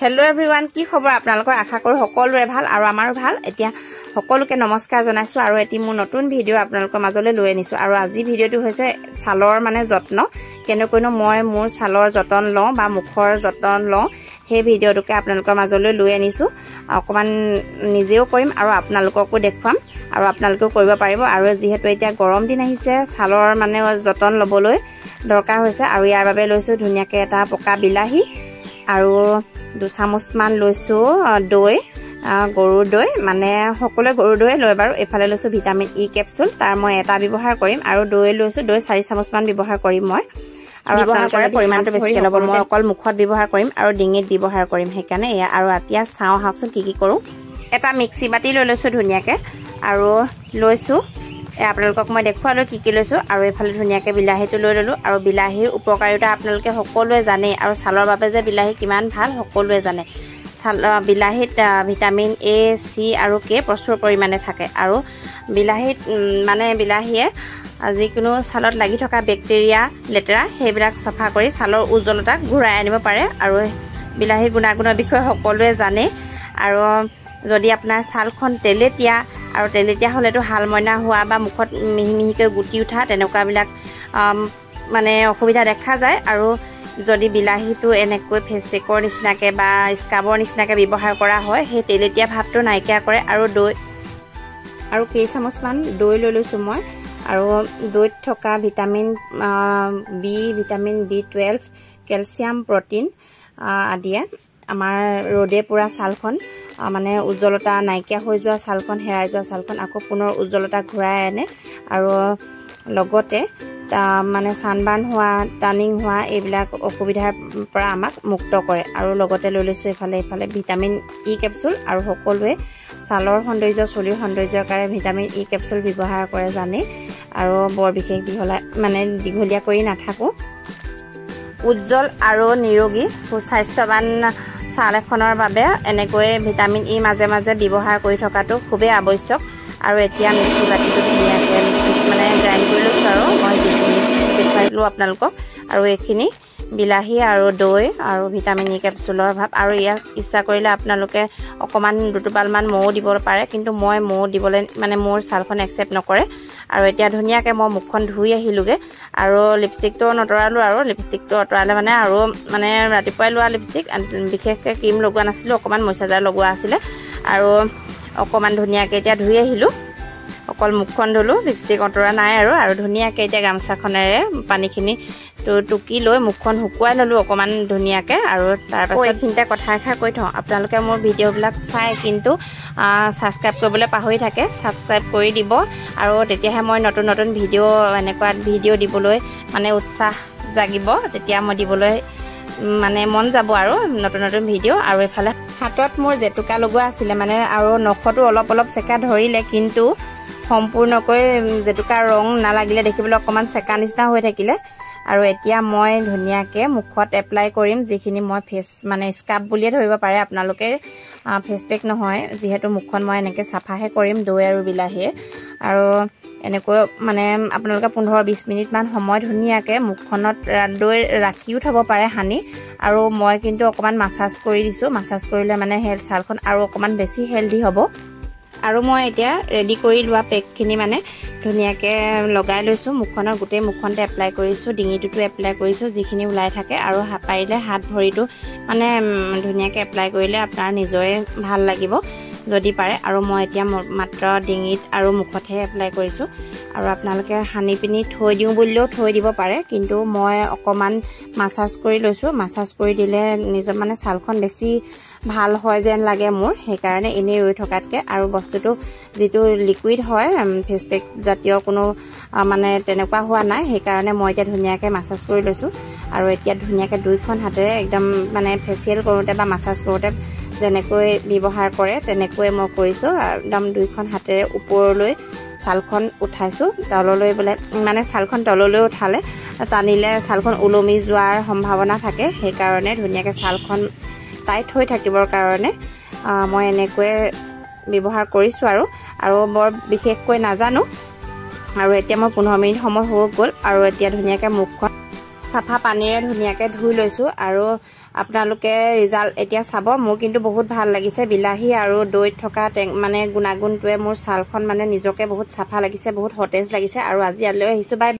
Hello' everyone, কি খবৰ আপোনালোকৰ? আশা কৰোঁ সকলোৰে ভাল আৰু আমাৰো ভাল। এতিয়া সকলোকে নমস্কাৰ জনাইছোঁ আৰু এটি মোৰ নতুন ভিডিঅ' আপোনালোকৰ মাজলৈ লৈ আনিছোঁ। আৰু আজি ভিডিঅ'টো হৈছে ছালৰ মানে যত্ন, কেনেকৈনো মই মোৰ ছালৰ যতন লওঁ বা মুখৰ যতন লওঁ, সেই ভিডিঅ'টোকে আপোনালোকৰ মাজলৈ লৈ আনিছোঁ। অকণমান নিজেও কৰিম আৰু আপোনালোককো দেখুৱাম আৰু আপোনালোকেও কৰিব পাৰিব। আৰু যিহেতু এতিয়া গৰম দিন আহিছে, ছালৰ মানে যতন ল'বলৈ দৰকাৰ হৈছে। আৰু ইয়াৰ বাবে লৈছোঁ ধুনীয়াকৈ এটা পকা বিলাহী আৰু দুচামুচমান লৈছোঁ দৈ, গৰুৰ দৈ, মানে সকলোৱে গৰুৰ দৈ লয় বাৰু। এইফালে লৈছোঁ ভিটামিন ই কেপচুল, তাৰ মই এটা ব্যৱহাৰ কৰিম। আৰু দৈ লৈছোঁ, দৈ 4 চামুচমান ব্যৱহাৰ কৰিম মই। আৰু আপোনালোকে পৰিমাণটো বেছিকৈ ল'ব, মই অকল মুখত ব্যৱহাৰ কৰিম আৰু ডিঙিত ব্যৱহাৰ কৰিম, সেইকাৰণে এয়া। আৰু এতিয়া চাওঁ আহকচোন কি কি কৰোঁ। এটা মিক্সি বাতি লৈ লৈছোঁ ধুনীয়াকৈ আৰু লৈছোঁ, আপোনালোকক মই দেখুৱালোঁ কি কি লৈছোঁ। আৰু এইফালে ধুনীয়াকৈ বিলাহীটো লৈ ল'লোঁ। আৰু বিলাহীৰ উপকাৰিতা আপোনালোকে সকলোৱে জানেই, আৰু ছালৰ বাবে যে বিলাহী কিমান ভাল সকলোৱে জানে। ছাল বিলাহীত ভিটামিন এ, চি আৰু কে প্ৰচুৰ পৰিমাণে থাকে। আৰু বিলাহীত মানে বিলাহীয়ে যিকোনো ছালত লাগি থকা বেক্টেৰিয়া, লেতেৰা সেইবিলাক চফা কৰি ছালৰ উজ্জ্বলতা ঘূৰাই আনিব পাৰে। আৰু বিলাহীৰ গুণাগুণৰ বিষয়ে সকলোৱে জানেই। আৰু যদি আপোনাৰ ছালখন তেলেতীয়া, আৰু তেলেতীয়া হ'লেতো শালমইনা হোৱা বা মুখত মিহি মিহিকৈ গুটি উঠা তেনেকুৱাবিলাক মানে অসুবিধা দেখা যায়। আৰু যদি বিলাহীটো এনেকৈ ফেচ পেকৰ নিচিনাকৈ বা স্ক্ৰাবৰ নিচিনাকৈ ব্যৱহাৰ কৰা হয়, সেই তেলেতীয়া ভাৱটো নাইকিয়া কৰে। আৰু দৈ আৰু কেইচামুচমান দৈ লৈ লৈছোঁ মই। আৰু দৈত থকা vitamin B, vitamin B12, calcium, protein আদিয়ে আমাৰ ৰ'দে পোৰা ছালখন মানে উজ্জ্বলতা নাইকিয়া হৈ যোৱা ছালখন, হেৰাই যোৱা ছালখন আকৌ পুনৰ উজ্জ্বলতা ঘূৰাই আনে। আৰু লগতে মানে চানবাৰ্ণ হোৱা, টানিং হোৱা এইবিলাক অসুবিধাৰ পৰা আমাক মুক্ত কৰে। আৰু লগতে লৈ লৈছোঁ এইফালে ভিটামিন ই কেপচুল। আৰু সকলোৱে ছালৰ সৌন্দৰ্য, চুলিৰ সৌন্দৰ্যৰ কাৰণে ভিটামিন ই কেপচুল ব্যৱহাৰ কৰে জানেই। আৰু বৰ বিশেষ দীঘলা মানে দীঘলীয়া কৰি নাথাকোঁ। উজ্জ্বল আৰু নিৰোগী সুস্বাস্থ্যৱান ছাল এখনৰ বাবে এনেকৈ ভিটামিন ই মাজে মাজে ব্যৱহাৰ কৰি থকাটো খুবেই আৱশ্যক। আৰু এতিয়া মিক্সি বাতিটো ধুনীয়াকৈ মিক্সিত মানে গ্ৰাইণ্ড কৰি লৈছোঁ আৰু মই যিখিনি দেখুৱাইছিলোঁ আপোনালোকক। আৰু এইখিনি বিলাহী আৰু দৈ আৰু ভিটামিন ই কেপচুলৰ ভাৱ। আৰু ইয়াক ইচ্ছা কৰিলে আপোনালোকে অকণমান দুটোপালমান মৌ দিব পাৰে, কিন্তু মই মৌ দিবলৈ মানে মোৰ ছালখন একচেপ্ট নকৰে। আৰু এতিয়া ধুনীয়াকৈ মই মুখখন ধুই আহিলোঁগৈ। আৰু লিপষ্টিকটো নতৰালোঁ, আৰু লিপষ্টিকটো আঁতৰালে মানে আৰু মানে ৰাতিপুৱাই লোৱা লিপষ্টিক, বিশেষকৈ ক্ৰীম লগোৱা নাছিলোঁ, অকণমান মইশ্চাৰাইজাৰ লগোৱা আছিলে। আৰু অকণমান ধুনীয়াকৈ এতিয়া ধুই আহিলোঁ, অকল মুখখন ধুলোঁ, লিপষ্টিক আঁতৰা নাই। আৰু আৰু ধুনীয়াকৈ এতিয়া গামোচাখনেৰে পানীখিনি টুকি লৈ মুখখন শুকুৱাই ল'লোঁ অকণমান ধুনীয়াকৈ। আৰু তাৰপাছত এইখিনিতে কথা এষাৰ কৈ থওঁ, আপোনালোকে মোৰ ভিডিঅ'বিলাক চাই কিন্তু ছাবস্ক্ৰাইব কৰিবলৈ পাহৰি থাকে, ছাবস্ক্ৰাইব কৰি দিব। আৰু তেতিয়াহে মই নতুন নতুন ভিডিঅ' এনেকুৱা ভিডিঅ' দিবলৈ মানে উৎসাহ জাগিব, তেতিয়া মই দিবলৈ মানে মন যাব আৰু নতুন নতুন ভিডিঅ'। আৰু এইফালে হাতত মোৰ জেতুকা লগোৱা আছিলে মানে, আৰু নখটো অলপ অলপ চেকা ধৰিলে, কিন্তু সম্পূৰ্ণকৈ জেতুকাৰ ৰং নালাগিলে, দেখিবলৈ অকণমান চেকা নিচিনা হৈ থাকিলে। আৰু এতিয়া মই ধুনীয়াকৈ মুখত এপ্লাই কৰিম যিখিনি মই ফেচ মানে স্ক্ৰাব বুলিয়ে ধৰিব পাৰে আপোনালোকে, ফেচ পেক নহয়, যিহেতু মুখখন মই এনেকৈ চাফাহে কৰিম দৈ আৰু বিলাহীয়ে। আৰু এনেকৈ মানে আপোনালোকে 15-20 মিনিটমান সময় ধুনীয়াকৈ মুখখনত দৈ ৰাখিও থ'ব পাৰে সানি। আৰু মই কিন্তু অকণমান মাছাজ কৰি দিছোঁ, মাছাজ কৰিলে মানে ছালখন আৰু অকণমান বেছি হেল্ডি হ'ব। আৰু মই এতিয়া ৰেডি কৰি লোৱা পেকখিনি মানে ধুনীয়াকৈ লগাই লৈছোঁ মুখখনৰ, গোটেই মুখখনতে এপ্লাই কৰিছোঁ, ডিঙিটোতো এপ্লাই কৰিছোঁ যিখিনি ওলাই থাকে। আৰু পাৰিলে হাত ভৰিটো মানে ধুনীয়াকৈ এপ্লাই কৰিলে আপোনাৰ নিজৰে ভাল লাগিব যদি পাৰে। আৰু মই এতিয়া মাত্ৰ ডিঙিত আৰু মুখতহে এপ্লাই কৰিছোঁ। আৰু আপোনালোকে সানি পিনি থৈ দিওঁ বুলিলেও থৈ দিব পাৰে, কিন্তু মই অকণমান মাছাজ কৰি লৈছোঁ। মাছাজ কৰি দিলে নিজৰ মানে ছালখন বেছি ভাল হয় যেন লাগে মোৰ, সেইকাৰণে এনেই ৰৈ থকাতকৈ। আৰু বস্তুটো যিটো লিকুইড হয়, ফেচ পেক জাতীয় কোনো মানে তেনেকুৱা হোৱা নাই, সেইকাৰণে মই এতিয়া ধুনীয়াকৈ মাছাজ কৰি লৈছোঁ। আৰু এতিয়া ধুনীয়াকৈ দুইখন হাতেৰে একদম মানে ফেচিয়েল কৰোঁতে বা মাছাজ কৰোঁতে যেনেকৈ ব্যৱহাৰ কৰে তেনেকৈ মই কৰিছোঁ। একদম দুইখন হাতেৰে ওপৰলৈ ছালখন উঠাইছোঁ, তললৈ বোলে মানে ছালখন তললৈ উঠালে টানিলে ছালখন ওলমি যোৱাৰ সম্ভাৱনা থাকে, সেইকাৰণে ধুনীয়াকৈ ছালখন টাইট হৈ থাকিবৰ কাৰণে মই এনেকৈয়ে ব্যৱহাৰ কৰিছোঁ। আৰু আৰু বৰ বিশেষকৈ নাজানো। আৰু এতিয়া মই 15 মিনিট সময় হৈ গ'ল। আৰু এতিয়া ধুনীয়াকৈ মুখখন চাফা পানীৰে ধুনীয়াকৈ ধুই লৈছোঁ। আৰু আপোনালোকে ৰিজাল্ট এতিয়া চাব। মোৰ কিন্তু বহুত ভাল লাগিছে। বিলাহী আৰু দৈত থকা মানে গুণাগুণটোৱে মোৰ ছালখন মানে নিজকে বহুত চাফা লাগিছে, বহুত সতেজ লাগিছে। আৰু আজি ইয়ালৈ আহিছোঁ, বাই।